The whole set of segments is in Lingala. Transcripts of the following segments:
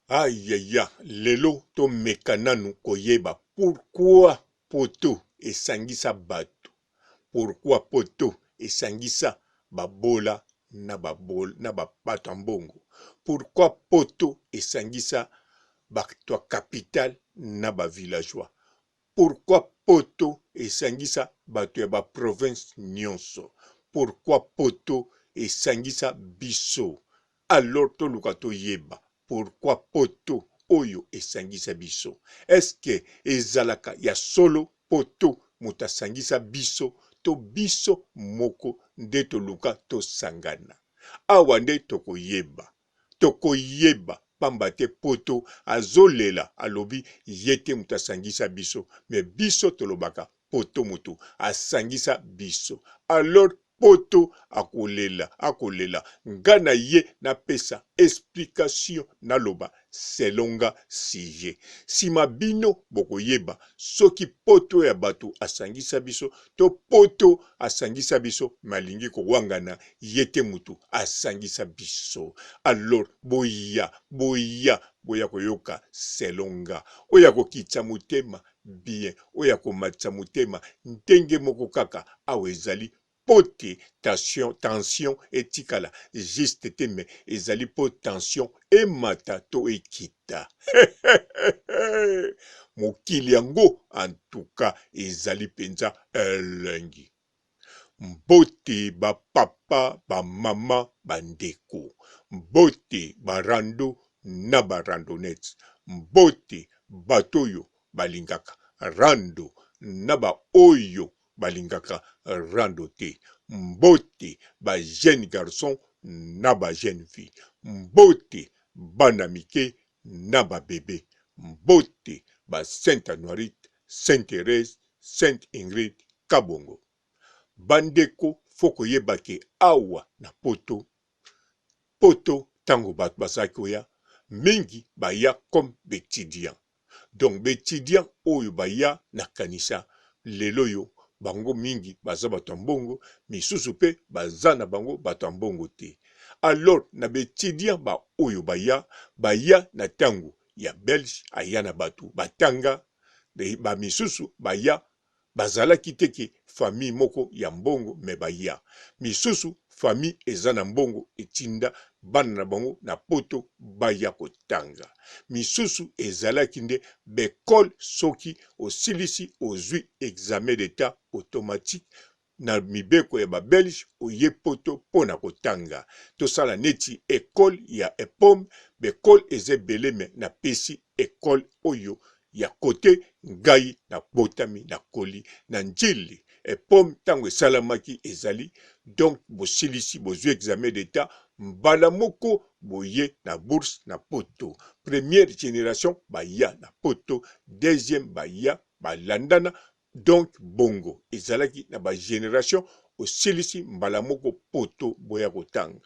Ayaya lelo to meka nanu koyeba pourquoi poto esangisa batu pourquoi poto esangisa ba bola na ba na batu ya mbongo pourquoi poto esangisa batu ya capital na ba villageois Pourquoi poto esangisa batu ya ba province nionso? Pourquoi poto esangisa biso? Alors toluka toyeba pourquoi poto oyo esangisa biso? Est ce que ezalaka ya solo poto moto asangisa biso to biso moko nde toluka tosangana? Awa nde tokoyeba. Tokoyeba pamba te poto azolela alobi ye te moto asangisa biso mais biso tolobaka poto moto asangisa biso alors poto akolela akolela nga na ye napesa explication naloba selon nga sujet sima bino bokoyeba soki poto ya batu asangisa biso to poto asangisa biso mais alingi kowangana ye te mutu asangisa biso alors boya boya boya koyoka selon nga oyo akokitisa motema bien oyo akomatisa motema ndenge moko kaka awa ezali mpo te tension, tension etikala juste te mais ezali mpo tension emata to ekita. Mokili yango en tout cas ezali mpenza elengi. Mbote ba papa, ba mama, ba ndeko. Mbote ba rando na ba randonnettes. Mbote bato oyo balingaka rando na ba oyo balingaka rando te. Mbote ba jeunes garçons na ba jeunes filles. Mbote bana mike na ba bebe. Mbote ba Sainte Anuarite, Sainte Therèse, Sainte Ingrid Kabongo. Ba ndeko faut koyeba ke awa na poto, poto tango bato bazalaki koya mingi baya comme b'etudiants. Donc ba etudiants oyo baya na kanisa lelo oyo bango mingi baza bato ya mbongo, misusu pe baza na bango bato ya mbongo te. Alors na ba etudiants ba oyo baya, baya na tango ya belge aya na bato batanga, ba misusu baya Bazalaki te ke famille moko ya mbongo mais baya. Misusu famille eza na mbongo etinda bana na bango na poto baya kotanga. Misusu ezalaki nde b'ecole soki osilisi ozui examen d'etat automatique na mibeko ya ba belge oye poto pona kotanga. Tosala neti ecole ya epome, b'ecole eza ebele mais napesi ecole oyo ya cote ngai na botami na koli na ndjili epome tango esalamaki ezali donc bosilisi bozui examen d'etat mbala moko boye na bourse na poto première generation baya na poto deuxième baya balandana Donc bongo ezalaki na ba generation osilisi mbala moko poto boya kotanga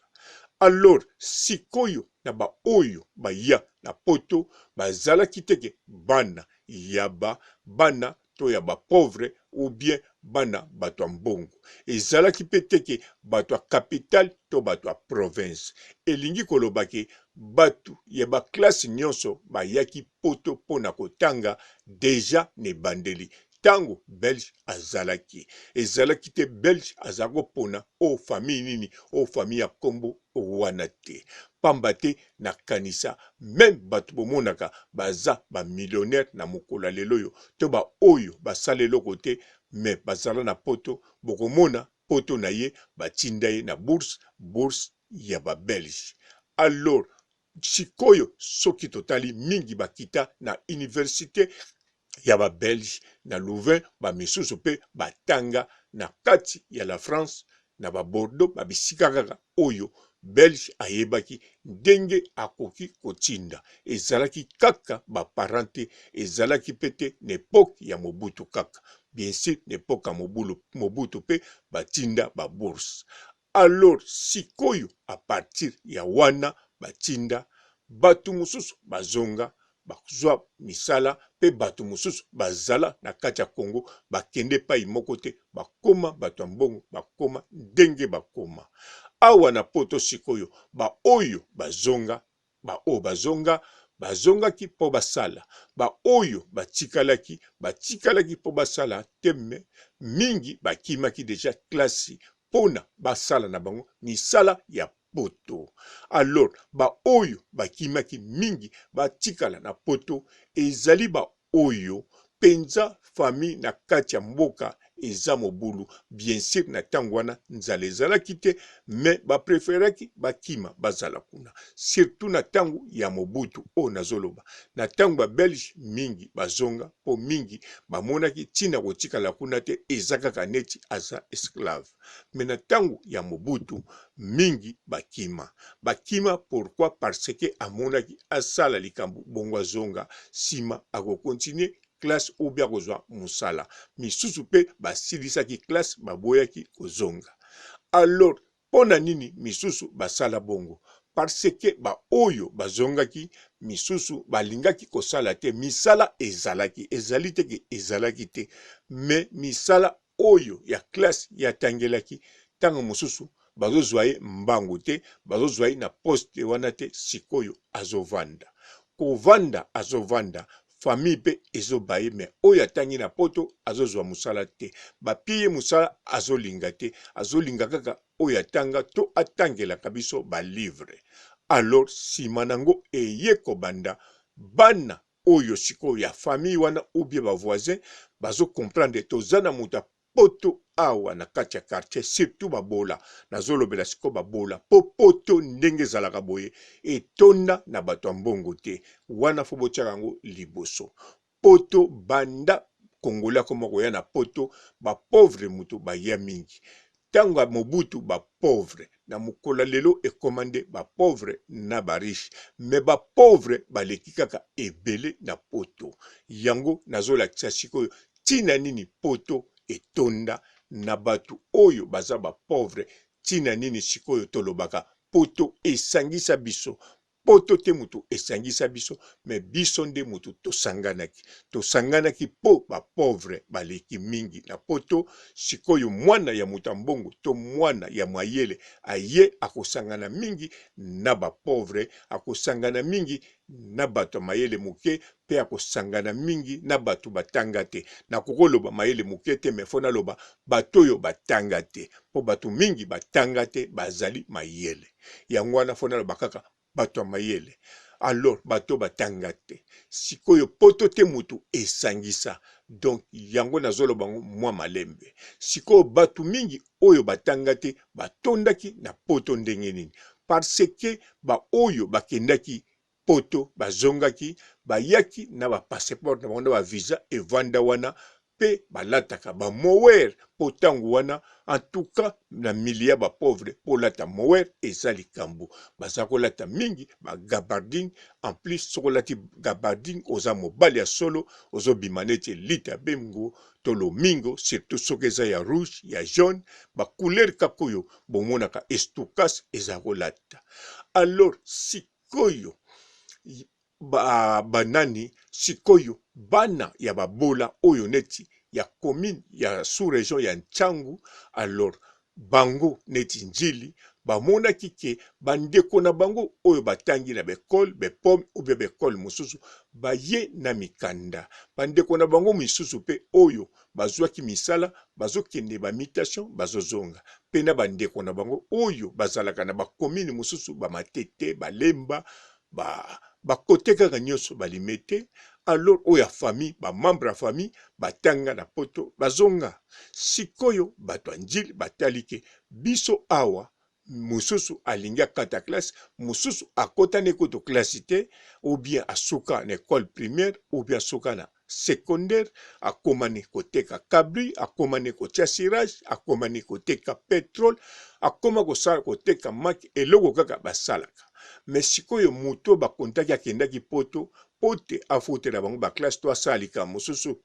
alors sikoyo na ba oyo baya na poto bazalaki te ke bana ya ba bana to ya ba pauvre ou bien bana bato ya mbongo ezalaki pe te ke bato ya capital to bato ya province elingi koloba ke bato ya ba classe nionso bayaki poto mpo na kotanga dejà na ebandeli tango belge azalaki ezalaki te belge aza kopona oyo famille nini oyo famille ya kombo wana te pamba te nakanisa meme bato bomonaka baza ba millionnaire na mokolo ya lelo oyo to ba oyo basala eloko te mais bazala na poto bokomona poto na ye batinda ye na bourse bourse ya ba belge alors Sikoyo soki totali mingi bakita na universite ya ba belge na Louvain ba misusu pe batanga na kati ya la France na ba Bordeaux ba bisika kaka oyo belge ayebaki ndenge akoki kotinda ezalaki kaka ba parents te ezalaki pe te na epoque ya Mobutu kaka bien sur na epoque ya Mobutu pe batinda ba bourse Alors sikoyo à partir ya wana batinda batu mosusu bazonga bazua misala pe batu mosusu bazala na kati ya Congo bakende epayi moko te bakoma batu ya mbongo bakoma ndenge bakoma awa na poto sikoyo ba oyo bazonga ba oyo bazonga. bazongaki mpo basala, baoyo batikalaki, batikalaki mpo basala te mais mingi bakimaki dejà classe pona basala na bango misala ya poto. Alors ba oyo bakimaki mingi batikala na poto ezali ba oyo penza famille na kati ya mboka eza mobulu bien sur na tango wana nzala ezalaki te mais ba preferaki bakima bazala kuna surtout na tango ya Mobutu oyo nazoloba na tango ba belge mingi bazonga po mingi bamonaki tina kotikala kuna te eza kaka neti aza esclave mais na tango ya Mobutu mingi bakima bakima pourquoi parce que amonaki asala likambo bongo azonga sima ako continuer classe ou bien akozwa musala misusu pe basilisaki classe baboyaki kozonga alors Pona nini misusu basala bongo? Parce que ba oyo bazongaki misusu balingaki kosala te, misala ezalaki, ezali te ke ezalaki te mais misala oyo ya classe ye atangelaki tango mosusu bazozua ye mbangu te, bazozua ye na poste wana te, sikoyo azovanda. Kovanda azovanda, famille pe ezo baye mais oyo atangi na poto azo zua musala te ba pie ye musala azo linga te azo linga kaka oyo atanga to atangelaka biso ba livre alors sima nango eye kobanda bana oyo sikoyo ya famille wana ou bien ba voisin bazo comprendre toza na mutu ya poto awa na kati ya quartier surtout ba bola nazolobela sikoyo ba bola po poto ndenge ezalaka boye etonda na bato ya mbongo te wana fo botiaka yango liboso poto banda congolais akoma koya na poto ba pauvre moto baya mingi ntango ya mobutu ba pauvre na mokolo ya lelo ekoma nde ba pauvre na ba riche mais ba pauvre baleki kaka ebele na poto yango nazolakisa sikoyo tina nini poto etonda na batu oyo baza ba pauvre tina nini sikoyo tolobaka poto esangisa biso Poto te mutu esangisa biso mais biso nde mutu tosanganaki. Tosanganaki po ba pauvres baleki mingi na poto, sikoyo mwana ya mutu ya mbongo to mwana ya mayele aye akosangana mingi na ba pauvres, akosangana mingi na batu ya mayele muke pe akosangana mingi na batu batanga te. Nakoki koloba mayele muke te mais faut naloba batu oyo batanga te po batu mingi batanga te bazali mayele. Yango wana faut naloba kaka bato ya mayele. Alors bato batanga te. Sikoyo poto te mutu esangisa. Donc yango nazoloba yango mwa malembe. Sikoyo bato mingi oyo batanga te batondaki na poto ndenge nini? Parce que ba oyo bakendaki poto bazongaki bayaki na ba passeport na bango na ba visa evanda wana pe balataka ba mower po tango wana en tout cas na milieu ya ba pauvre po olata mower eza likambo baza kolata mingi ba gabardine en plus soki olati gabardine oza mobali ya solo ozobima neti lita bengo to lomingo surtout soki eza ya rouge ya jaune ba couleur kaka oyo bomonaka estukas eza kolata alors sikoyo ba banani sikoyo bana ya babola oyo neti ya commune ya sous region ya Ntshangu alors bango neti Ndjili bamonaki ke bandeko na bango oyo batangi na baekole bepome ou bien baekole mosusu baye na mikanda bandeko na bango misusu mpe oyo bazwaki misala bazokende ba mutation bazozonga mpe na bandeko na bango oyo bazalaka na bakomine mosusu ba Matete balemba ba ba cote kaka nionso ba limete alors oyo ya famille ba membre ya famille batanga na poto bazonga sikoyo bato ya ndjili batali ke biso awa mosusu alingi akata classe mosusu akota ne kutu classe te ou bien asuka na ecole primaire ou bien asuka na secondaire akoma ne koteka cabri akoma ne kotia cirage akoma ne koteka petrole akoma kosala koteka maki eloko kaka basalaka me sikoyo moto bakontaki akendaki poto po te afutela bango baklasse to asala likambo mosusu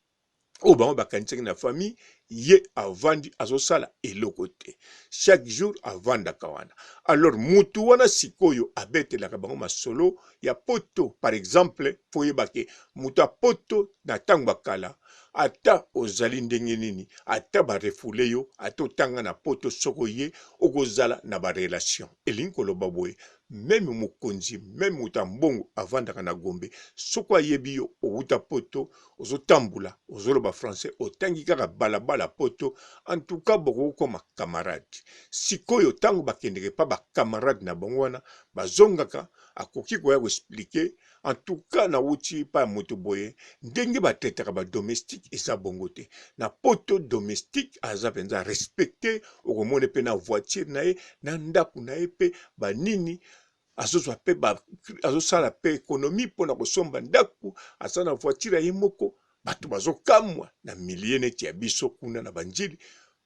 oyo bango bakanisaki na famille. Ye avandi azosala eloko te, chaque jour avandaka wana. Alors mutu wana sikoyo abetelaka bango masolo ya poto. Par exemple, faut oyeba ke mutu ya poto na tango ya kala, ata ozali ndenge nini, ata ba refoule yo, ata otanga na poto, soki oye okozala na ba relation. Elingi koloba boye, meme mokonzi, meme moto ya mbongo avandaka na Gombe, soki ayebi yo owuta poto, ozotambula, ozoloba français, otangi kaka balabala poto, en tout cas bokokoma camarade. Sikoyo tango bakendeke pa ba camarade na bango wana, bazongaka, akoki koya ko expliquer, en tout cas nawuti pa ya moto boye, ndenge ba traitaka ba domestique eza bongo te. Na poto domestique aza penza respecte, okomona pe na voiture na ye, na ndaku na ye pe ba nini, azozwa pe ba, azosala pe economie pona kosomba ndaku, aza na voiture ya ye moko. Bato bazokamwa na milieu neti ya biso kuna na ba Ndjili,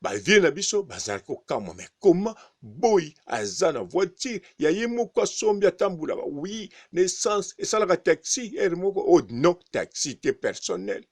ba vieux na biso bazalaki kokamwa, mais comment boy aza na voiture ya ye moko asombi atambulaka, oui na essence esalaka taxi heure moko, oh non taxi te personnel.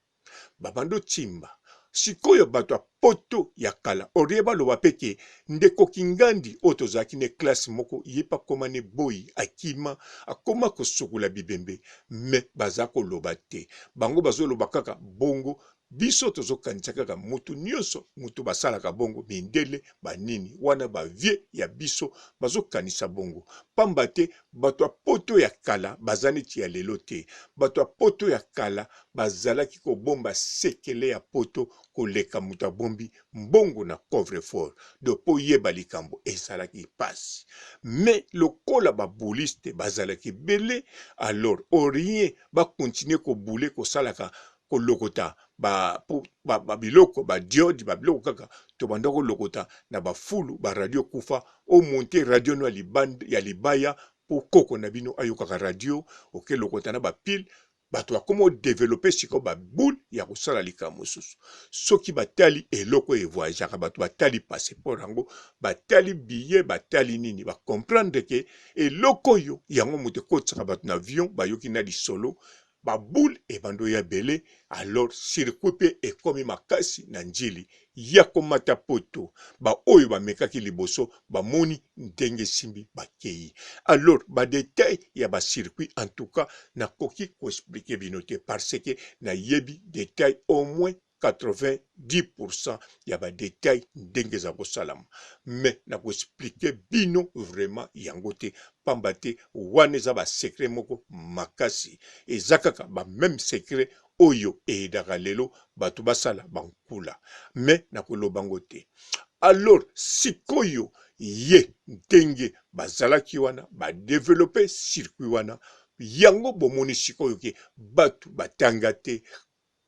Babandi otimba sikoyo bato ya poto ya kala orie baloba pe ke ndeko Kingandi oyo tozalaki ne classe moko ye pe akoma ne boyi akima akoma kosukola bibembe mais baza koloba te bango bazoloba kaka bongo biso tozokanisa kaka mutu nionso mutu basalaka bongo mindele ba nini wana ba vieux ya biso bazokanisa bongo pamba te bato ya poto ya kala baza neti ya lelo te bato ya poto ya kala bazalaki kobomba sekele ya poto koleka moto abombi mbongo na coffre fort donc po oyeba likambo ezalaki pasi mais lokola ba bouliste bazalaki ebele alors au rien ba continuer ko boule kosalaka kolokota ba, ba, ba biloko ba diode ba biloko kaka tobanda kolokota na ba fulu ba radio kufa o monte radio no ya libanda ya libaya po koko na bino ayokaka radio oke lokota na ba pile. Bato bakoma ko developper sikoyo ba boule ya kosala likambo mosusu. Soki batali eloko oyo evoyageaka, bato batali passeport yango, batali billet, batali nini, ba comprendre que eloko oyo yango moto ekotisaka bato na avion, bayoki na lisolo, ba boule ebandi oya ebele, alors circuit pe ekomi makasi na Ndjili ya komata poto. Ba oyo bamekaki liboso bamoni ndenge esimbi bakeyi. Alors ba details ya ba circuits en tout cas nakoki ko expliquer bino te parce que nayebi detail au moins 90% ya ba details ndenge eza kosalama mais nako expliquer bino vraiment yango te pamba te wana eza ba secret moko makasi, eza kaka ba meme secret oyo e aidaka lelo batu basala ba nkula mais nako loba ngo te. Alors sikoyo ye ndenge bazalaki wana ba developper circuit wana yango bomoni sikoyo ke batu batanga te,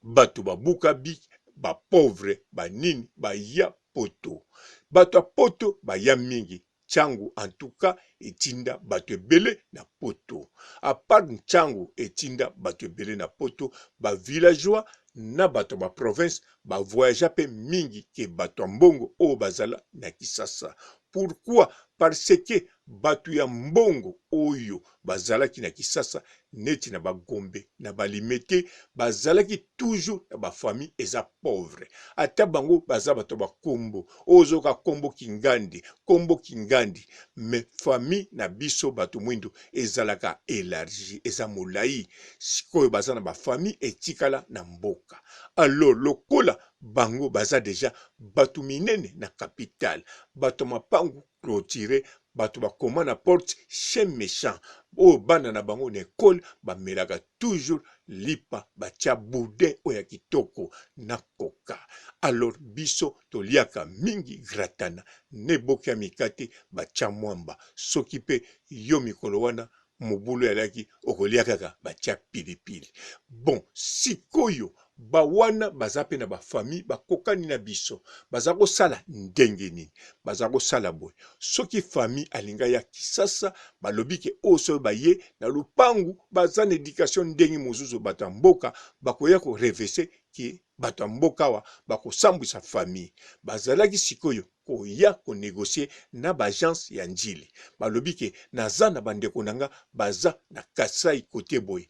batu babuka bic, ba pauvre ba nini baya poto. Batu ya poto baya mingi Tshangu en tout cas etinda batu ebele na poto. A part Tshangu etinda batu ebele na poto, ba villageois na bato ya ba province ba voyagea pe mingi que bato ya mbongo oyo bazala na Kisasa. Pourquoi? Parce que batu ya mbongo oyo bazalaki na Kisasa neti na ba Gombe na ba Limete bazalaki toujours na ba famille eza pauvre ata bango baza bato ba kombo oyo ozoyoka kombo Kingandi kombo Kingandi mais famille na biso bato mwindu ezalaka elargi eza molayi sikoyo baza na ba famille etikala na mboka alors lokola bango baza dejà bato minene na capitale bato ya mapangu clotire bato bakoma na porte chien mechant oyo bana na bango na ecole bamelaka toujours lipa batia boudin oyo ya kitoko na coca alors biso toliaka mingi gratana na eboke ya mikate batia mwamba soki pe yo mikolo wana mobulu elaki okolia kaka batia pilipili bon sikoyo ba wana baza pe na ba famille bakokani na biso baza kosala ndenge nini baza kosala boye soki famille alinga ya kisasa balobi ke oyo soki baye na lupangu baza na education ndenge mosusu bato ya mboka bakoya ko revese ke bato ya mboka awa bakosambwisa famille bazalaki sikoyo koya ko negocier na ba agence ya ndjili balobi ke naza na ba ndeko na nga baza na kasai cote boye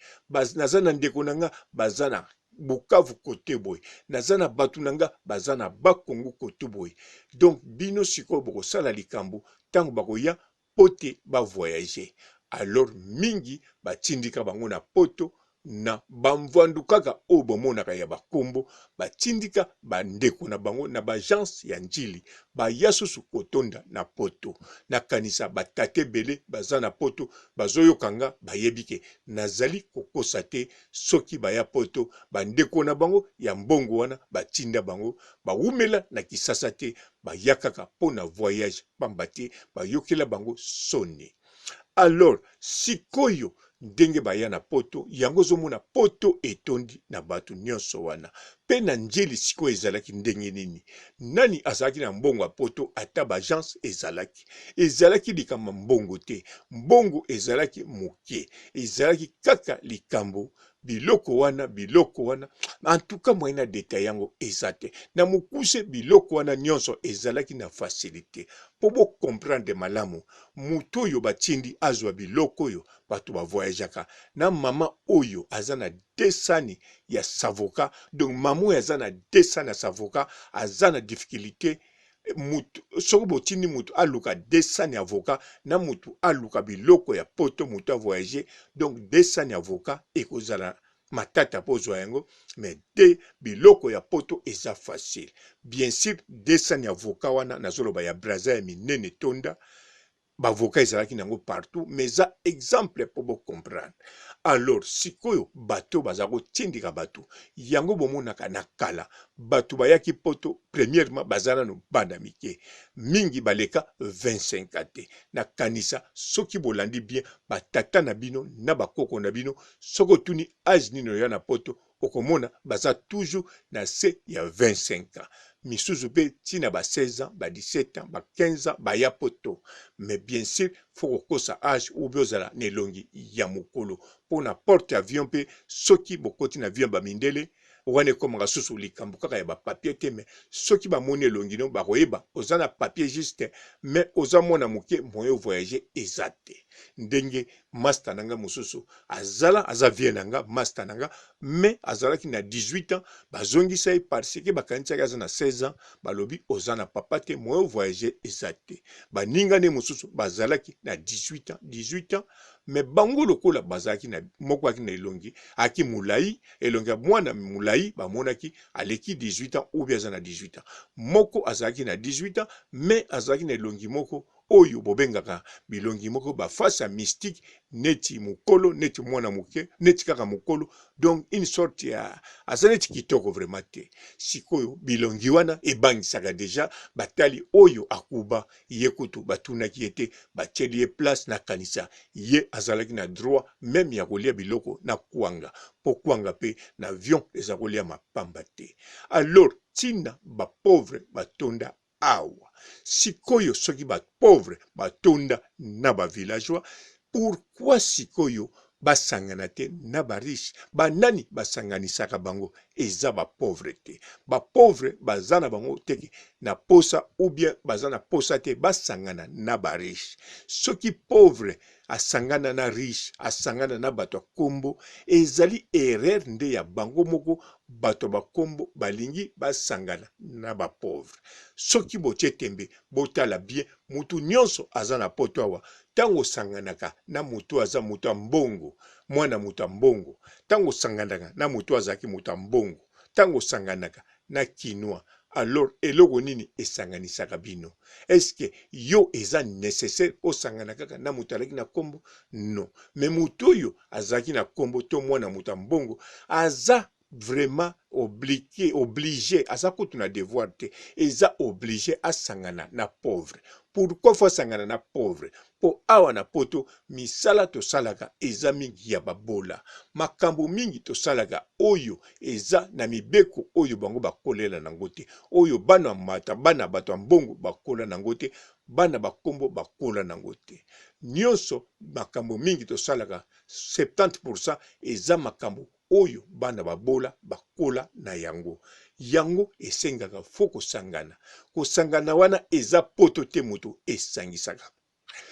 naza na ndeko na nga baza na Bukavu kote boye, naza na bato na nga baza na Bakongo kote boye. Donc bino sikoyo bokosala likambo ntango bakoya mpo te ba voyager. Alors mingi batindika bango na poto na ba mvuandu kaka oyo bomonaka ya ba kombo, batindika ba ndeko na bango na ba agence ya Ndjili baya susu kotonda na poto. Nakanisa ba tata ebele baza na poto bazoyoka nga bayebi ke nazali kokosa te, soki baya poto ba ndeko na bango ya mbongo wana batinda bango bawumela na kisasa te, baya kaka po na voyage pamba te bayokela bango soni. Alors sikoyo ndenge baya na poto yango ozomona poto etondi na bato nyonso wana pe na Ndjili sikoyo ezalaki ndenge nini? Nani azalaki na mbongo ya poto ata ba agence ezalaki? Ezalaki likambo ya mbongo te, mbongo ezalaki moke, ezalaki kaka likambo biloko wana biloko wana en tout cas moyen na detail yango eza te na mokuse biloko wana nyonso ezalaki na facilité mpo bo comprendre malamu moto oyo batindi azwa biloko oyo bato ba voyageaka na mama oyo aza na desani ya savoka donc mama oyo aza na desani ya savoka aza na difficulté mutu soki botindi mutu aluka desani avocat na mutu aluka biloko ya poto mutu a voyager donc desani avocat ekozala matata mpo ozwa yango mais de biloko ya poto eza facile bien sur desani avocat wana nazoloba ya braza ya minene tonda Ba avocat ezalaki nango partout mais eza exemple po bo comprendre. Alors sikoyo bato baza kotindika bato yango bomonaka na kala bato bayaki poto premièrement baza nanu bana mike mingi baleka 25 ans te. Nakanisa soki bolandi bien ba tata na bino na ba koko na bino soki otuni age nini oya na poto okomona baza toujours na se ya 25 ans misusu pe ti na ba 16 ans ba 17 ans ba 15 ans baya poto mais bien sur faut kokosa age ou bien ozala na elongi ya mukolo po na porte avion pe soki bokoti na avion ya ba mindele wana ekomaka susu likambo kaka ya ba papier te mais soki bamoni elongi no bakoyeba oza na papier juste mais oza mwana moke moyen voyager eza te ndenge masta na nga mosusu azala aza vie na nga masta na nga mais azalaki na 18 ans bazongisa ye parce que bakanisaki aza na 16 ans balobi oza na papa te moyen voyager eza te baninga nde mosusu bazalaki na 18 ans 18 ans mais bango lokola bazalaki na moko aki na elongi aki molai elongi ya mwana molai bamonaki aleki 18 ans ou bien aza na 18 ans moko azalaki na 18 ans mais azalaki na elongi moko oyo bobengaka bilongi moko ba face ya mystique neti mukolo neti mwana moke neti kaka mukolo donc une sorte ya aza neti kitoko vraiment te sikoyo bilongi wana ebangisaka deja batali oyo akuba ye kutu batunaki ye te batieli ye place nakanisa ye azalaki na droit meme ya kolia biloko na kwanga po kwanga pe na avion eza koliama pamba te alors tina ba pauvre batonda awa sikoyo soki ba pauvre batonda na ba villageois pourquoi sikoyo basangana te na ba riche ba nani basanganisaka bango eza ba pauvre te ba pauvre baza na bango te na posa ou bien baza na posa te basangana na ba riche soki pauvre asangana na riche asangana na bato ya kombo ezali erreur nde ya bango moko bato ya bakombo balingi basangana na ba pauvre soki botie tembe botala bien mutu nionso aza na poto awa tango osanganaka na mutu aza mutu ya mbongo mwana mutu ya mbongo tango osanganaka na mutu azalaki mutu ya mbongo tango osanganaka na kinois alors eloko nini esanganisaka bino? Est ce que yo eza necessaire osangana kaka na moto alaki na kombo? Non, mais moto oyo azalaki na kombo to mwana moto ya mbongo aza vraiment oblique oblige aza kutu na devoir te eza oblige asangana na pauvre. Pourquoi faut asangana na pauvre? Po awa na poto misala tosalaka eza mingi ya babola, makambo mingi tosalaka oyo eza na mibeko oyo bango bakolela nango te, oyo bana mata bana bato ya mbongo bakola nango te, bana bakombo bakola nango te. Nionso makambo mingi tosalaka 70% eza makambo oyo bana babola bakola na yango. Yango esengaka faut kosangana. Kosangana wana eza poto te moto esangisaka.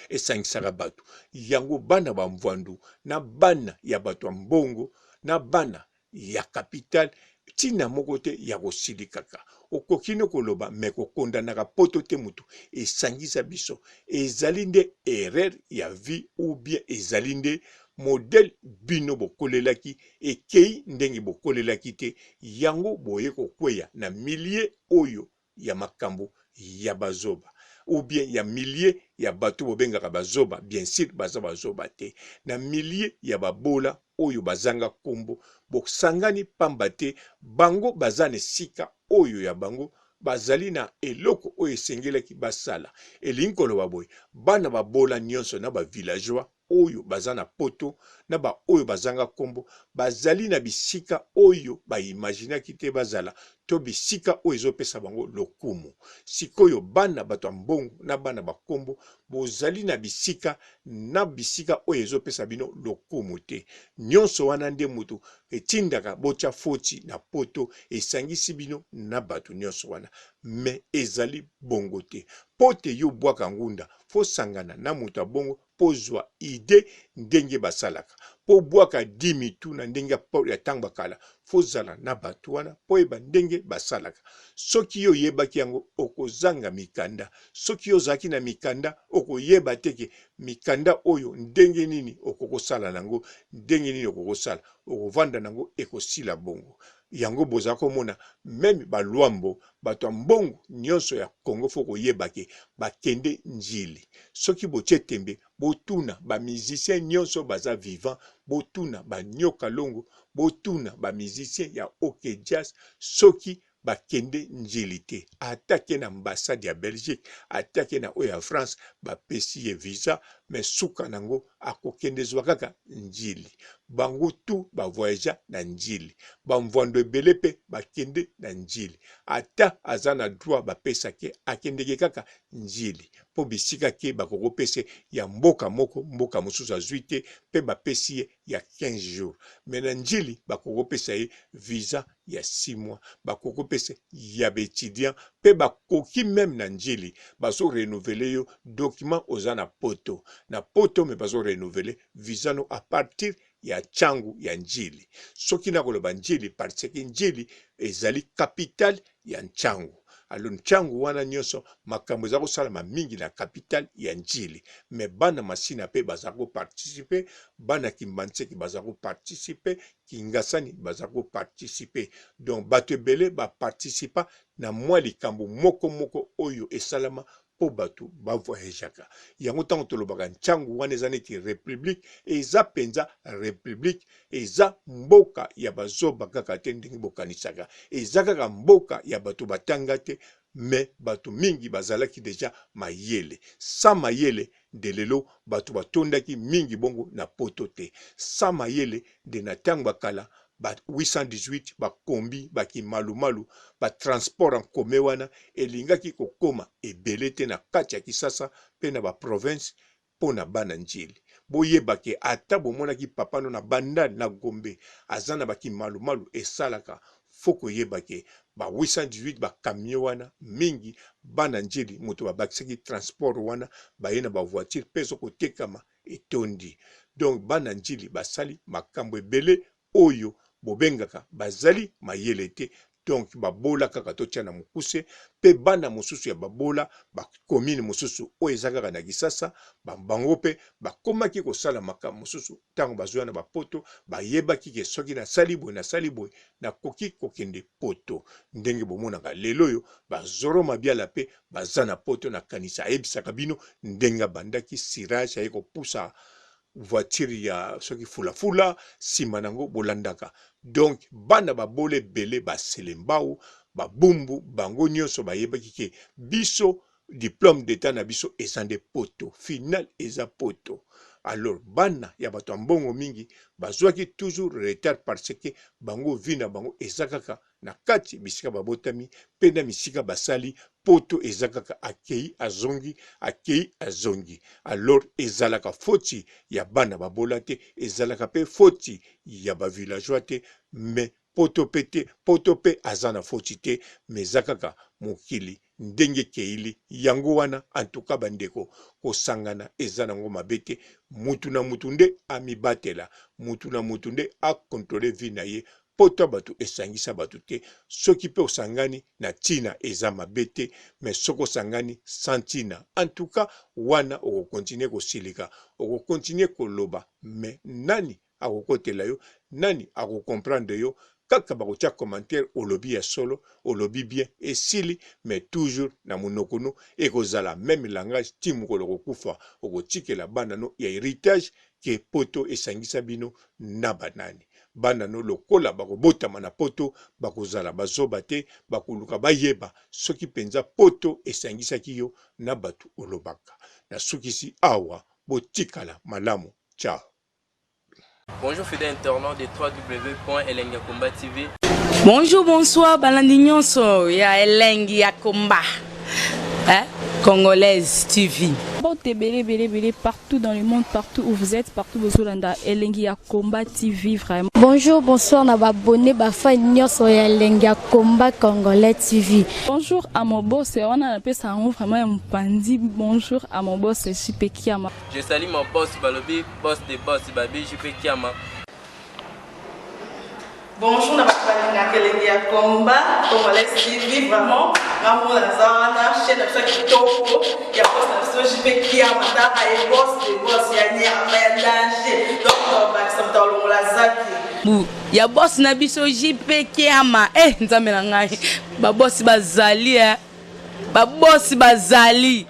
Esangisaka bato. Yango bana ba mvuandu na bana ya bato ya mbongo na bana. ya capital ntina moko te ya kosilikaka. Okoki no koloba mais kokondanaka poto te mutu esangisa biso ezali nde erreur ya vie ou bien ezali nde modèle bino bokolelaki ekeyi ndenge bokolelaki te yango boye kokweya na milieu oyo ya makambo ya bazoba ou bien ya milieu ya bato bobengaka bazoba, bien sur baza bazoba te, na milieu ya babola oyo bazanga kombo, bosangani pamba te bango baza na esika oyo ya bango bazali na eloko oyo esengelaki basala. Elingi koloba boye, bana babola nionso na ba villageois oyo baza na poto na ba oyo bazanga kombo bazali na bisika oyo ba imaginaki te bazala to bisika oyo ezopesa bango lokumu. Sikoyo bana bato ya mbongo na bana ba kombo bozali na bisika na bisika oyo ezopesa bino lokumu te. Nionso wana nde mutu etindaka botia foti na poto esangisi bino na bato nionso wana. Mais ezali bongo te. Po te yo bwaka ngunda faut sangana na moto ya bongo po zua idee ndenge basalaka po bwaka dimi tu na ndenge ya tango ya kala faut zala na batu wana po oyeba ndenge basalaka soki yo oyebaki yango okozanga mikanda soki yo ozalaki na mikanda okoyeba te ke mikanda oyo ndenge nini okokosala na yango ndenge nini okokosala okovanda na yango ekosila bongo yango boza komona meme ba luambo bato ya mbongo nionso ya Congo faut koyeba ke bakende ndjili soki botie tembe botuna ba musiciens nionso baza vivant botuna ba nioka longo botuna ba musiciens ya ok jazz soki bakende ndjili te ata ke na ambassade ya Belgique ata ke na oyo ya France bapesi ye visa mais suka nango akokende zua kaka ndjili bango tout ba voyagea na ndjili ba mvuando ebele pe bakende na ndjili ata aza na droit bapesake akendeke kaka ndjili po bisika ke bakokopese ya mboka moko mboka mosusu azui te pe bapesi ye ya 15 jours mais na ndjili bakokopesa ye visa ya 6 mois bakokopesa ya ba etudiant pe bakoki meme na ndjili bazo renouveler yo document oza na poto na poto mais bazo renouveler visa no a partir ya tshangu ya ndjili soki nakoloba ndjili parce que ndjili ezali capitale ya ntshangu alors ntshangu wana nyonso makambo eza kosalama mingi na capitale ya ndjili mais bana masina pe baza ko participer bana kimbanseke baza ko participer kingasani baza ko participer donc bato ebele ba participa na mwa likambo moko moko oyo esalama mpo bato ba voyageaka yango ntango tolobaka ntshangu wana eza neti republique eza mpenza republique eza mboka ya bazoba kaka te ndenge bokanisaka eza kaka mboka ya bato batanga te mais bato mingi bazalaki deja mayele sans mayele nde lelo bato batondaki mingi bongo na poto te sans mayele nde na ntango ya kala ba 818 ba kombi ba kimalumalu ba transport en commun wana elingaki kokoma ebele te na kati ya Kisasa pe na ba province po na bana Ndjili. Boyeba ke ata bomonaki papa no na Bandal na Gombe aza na ba kimalumalu esalaka faut koyeba ke ba 818 ba camion wana mingi bana Ndjili moto babakisaki transport wana baye na ba voiture pe ezo kotekama etondi donc bana ndjili basali makambo ebele oyo bobengaka bazali mayele te donc babola kaka totia na mokuse pe bana mosusu ya babola ba commune mosusu oyo eza kaka na kisasa ba bango pe bakomaki kosala makambo mosusu ntango bazoya na bapoto bayebaki ke soki nasali boye nasali boye nakoki kokende poto ndenge bomonaka lelo oyo ba Zorro Mabiala pe baza na poto nakanisa ayebisaka bino ndenge abandaki cirage aye kopusa voiture ya soki fulafula sima nango bolandaka donc bana babola ebele ba selembao ba bumbu bango nyonso bayebaki ke biso diplome d'etat na biso eza nde poto final eza poto alors bana ya bato ya mbongo mingi bazwaki toujours retard parce que bango vie na bango eza kaka na kati bisika babotami pe na misika basali poto eza kaka akeyi azongi akeyi azongi alors ezalaka foti ya bana babola te ezalaka pe foti ya ba villageois te mais poto pe te poto pe aza na foti te mais eza kaka mokili ndenge ekeyili yango wana en tout cas ba ndeko kosangana eza nango mabe te mutu na mutu nde amibatela mutu na mutu nde a controler vie na ye. Poto ya bato esangisa bato te, soki pe osangani na tina eza mabe te, mais soki osangani sans tina en tout cas wana oko continuer kosilika, oko continuer koloba mais nani akokotela yo, nani ako comprendre yo, kaka bakotia commentaire olobi ya solo, olobi bien esili mais toujours na munoko no ekozala meme langage ti mokolo okokufa, okotikela bana no ya heritage que poto esangisa bino na ba nani? Bana no lokola bakobotama na poto bakozala ba zoba te, bakoluka bayeba soki penza poto esangisaki yo na batu olobaka. Nasukisi awa, botikala malamu. Ciao. Bonjour fidèle internaute de www.elengiyakomba.tv. Bonjour, bonsoir, balandi nyonso ya Elengi ya Komba. Hein? Congolaise TV. Mbote ebele ebele ebele partout dans le monde, partout où vous êtes, partout bozolanda Elengi ya Combat TV vraiment. Bonjour, bonsoir na ba abonnés ba fans nyonso ya Elengi ya Combat Congolais TV. Bonjour à mon boss, wana napesa yango vraiment ya mopanzi. Bonjour à mon boss JP Kiama. Je salue mon boss balobi boss de boss babi JP Kiama. Bonjour na bato balingaka elengi ya combat congolais TV vraiment nga moko naza wana chaîne na biso ya kitoko ya boss na biso JP Kiama tala ye boss de boss ya nyama ya danger donc tobakisa moto alongola zaki Bu ya boss na biso JP Kiama eh nzambe na ngai ba boss bazali eh ba boss bazali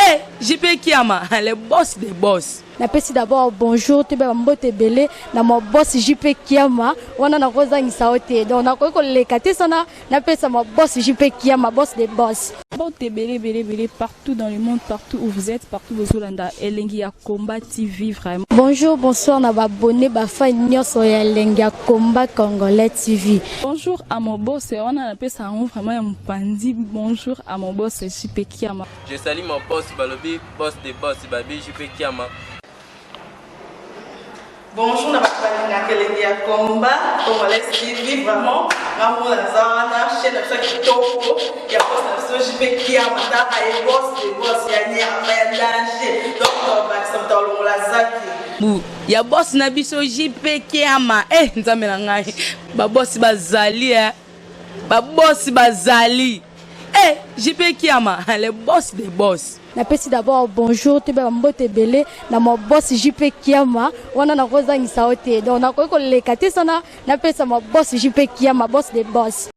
eh JP Kiama le boss des boss. Napesi d'abord bonjour toyeba ba mbote ebele na ma boss JP Kiama wana nakozangisa yo te donc nakoki koleka te sana napesa ma boss JP Kiama boss de boss. Mbote ebele ebele ebele partout dans le monde partout où vous êtes partout bozolanda Elengi ya Combat TV vraiment. Bonjour bonsoir na ba abonnes ba fans nionso ya Elengi ya Combat Congolais TV. Bonjour à mon boss wana napesa yango vraiment ya mopanzi bonjour à mon boss JP Kiama. Je salue mon boss balobi boss de boss babi JP Kiama. Bonjour na bato balingaka elengi ya combat congolais TV vraiment nga moko naza wana chaîne na biso ya kitoko ya boss na biso JP Kiama tala ye boss de boss ya nyama ya danger donc tobakisa moto alongola zaki Bu ya boss na biso JP Kiama eh nzambe na ngai ba boss bazali eh ba boss bazali eh JP Kiama le boss des boss. Napesi d'abord bonjour toyeba ba mbote ebele na ma boss JP Kiama wana nakozangisa yo te donc nakoki koleka te sana napesa ma boss JP Kiama boss de boss.